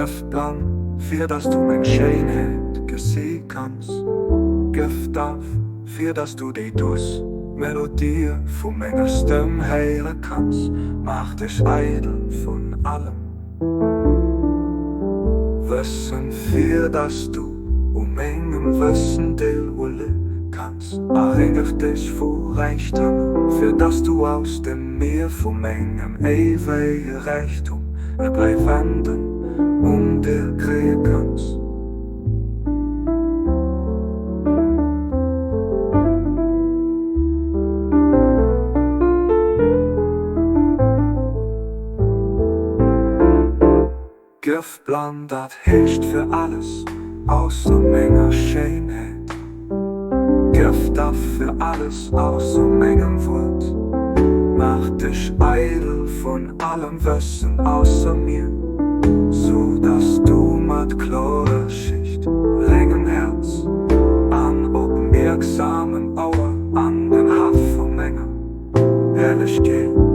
Gëff blann, fir dass du meng Schéinheet gesi kanns. Gëff daf, fir dass du déi duuss Melodië vu menger Stëmm héiere kanns. Maach dech eidel vun allem Wëssen, fir dass du u mengem Wëssen deelhuele kanns. A rengeg dech vu Räichtëmer, fir dass du aus dem Mier vu mengem éiwege Räichtum e bleiwenden Undeel kréie kanns. Gëff blann, dat heescht fir alles ausser menger Schéinheet. Gëff daf fir alles ausser mengem Wuert. Maach dech eidel vun allem Wëssen ausser mir, sou dass du mat klorer Schicht, rengem Häerz an opmierksamem Ouer an den Haff vu menger Herrlechkeet.